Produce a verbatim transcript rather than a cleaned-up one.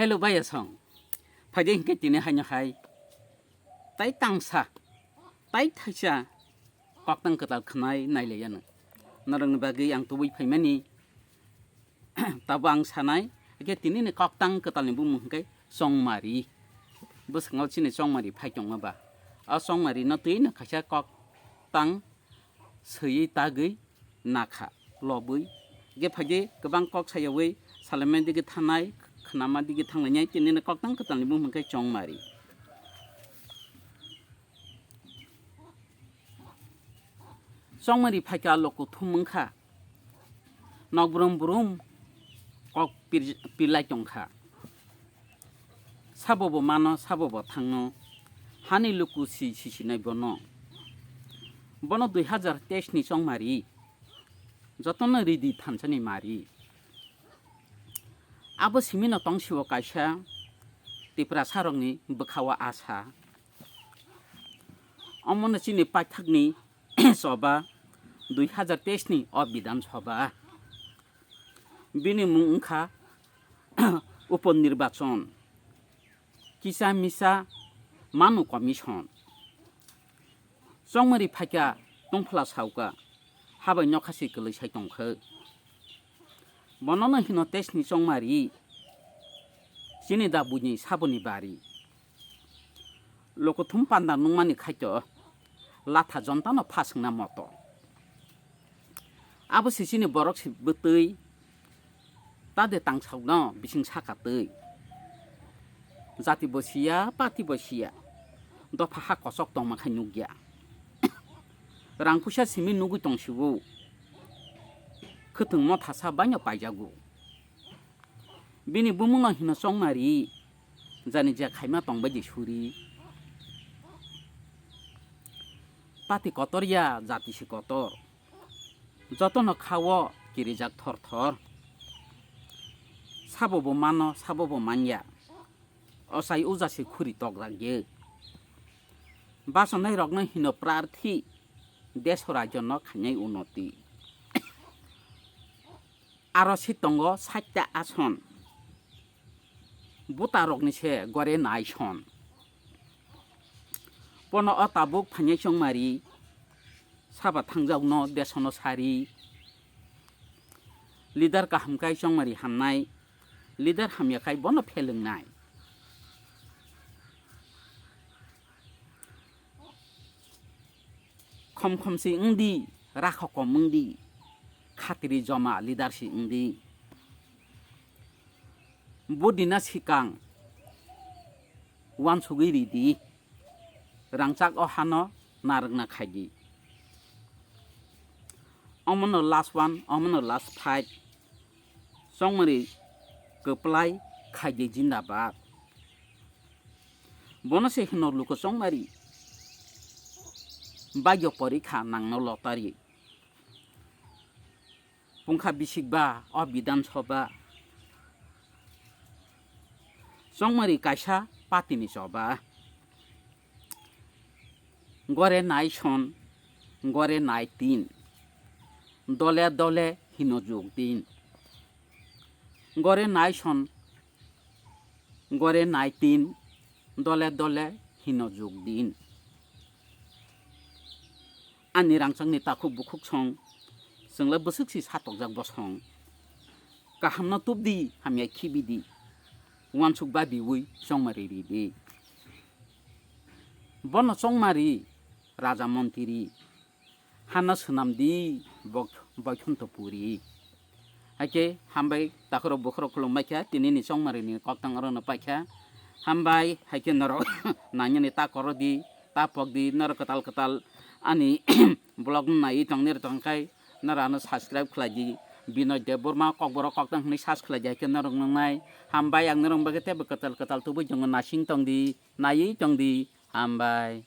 Hello bhaiya song. Phaidi hinkhe tini haino hai. Tai tangsa. Tai thaisa. Koktang kwtal khwnai nailaiyano. Norokni bagwi ang tubui phaimani. Tabo ang sanai. Hinkhe tini ni koktang kwtalni bumung hinkhe chongmari. Bwskango chini chongmari phai tongma ba. O chongmari no twi no kaisa koktang swiwi tagwi nakha lobwi. Ge phaidi kwbang kok sayawi salaima digi thanai, khnama digi thanglainai, tini no koktang kwtalni bumung khe chongmari. Chongmari phaikha loko thum wngkha. Nok brum brum kok pir-, pirlai tongkha. Sabo bo mano, sabo bo thangno. Hani luku si sisinai bono. Bono dui hazar teis ni chongmari. Jotono ridi thansani mari. Abo simino tongsiwo kaisa Tiprasarokni bwkhao asa. Omono chini paithakni choba dui hazar teis ni o Bidhan Sabha. Bini mung wngkha Upo Nirbachon, kisa misa Manu Commission. Chongmari phaikha tongphla sauka, habai nokha se kwlwi sai tongkha. Bonono hino teis ni chongmari, chini da buini saboni bari. Lokothum panda nungmani khaito, latha jontano phaswngna moto. Abo se chini borok se bwtwi, tade tangsakno bising saka twi. Jati bo siya, pati bo siya, dopha ha kochok tongma khai nukya. Rang puisa simi nugwi tongsigo, khwtwng mothasa baino paijago. Bini bumungno hino chongmari, jani je khaima tongbaidi suri. Pati kotor ya, jati se kotor. Jotono khao kirijak thor thor. Sabo bo mano, sabo bo manya. Ochai uja se khuri tokjak ye. Bachonai rokno hino prarthi, deso rajyo no khainai unoti. Aro si tongo sait ta ason. Buta rokni se gore nai son. Pono o tabuk phainai chongmari, saba thangjakno desono sari. Leader kaham kai chongmari hamnai, leader hamya kai bono phelwngnai. Khom khom si wngdi, rakho kom wngdi, khatri joma leader si wngdi. Budina sikang uansugwi ridi, rangchak o hano narwkna khaidi. Omono last one, omono last fight. Chongmari kwplai khaidi jindabad. Bono se hino luko chongmari. Bagyo porikha nangno lotari. Pungkha bisikba o Bidhan Sabha. Chongmari kaisa patini choba. Gore nai son, gore nai tin. Dole dole hino jug din. Gore nai son, gore nai tin. Dole dole hino jug din. Ani rangchakni takhuk bukhuk song, chwngla bwswk si satokjak bosong. Kahamno tubdi, hamya khibidi, uansuk babiwi chongmari ridi. Bono chongmari, raja montiri, hano swnamdi, bok-, boikhonto puri. Haikhe hambai takhorok bukhorok khulumbai kha, tinini chongmarini koktang orono paikha. Hambai, haikhe norok nainani ta korodi, ta pokdi, norok kwtal kwtal ani vlog no naiwi tongni tongkhai, norok ano subscribe khlaidi. Binoy Debbarma Kokborok Koktang hwnwi search khlaidi, haikhe norok nungnai. Hambai, ang norok bagwi teibo kwtal kwtal tubui tongo, nasing tongdi, naiwi tongdi. Hambai.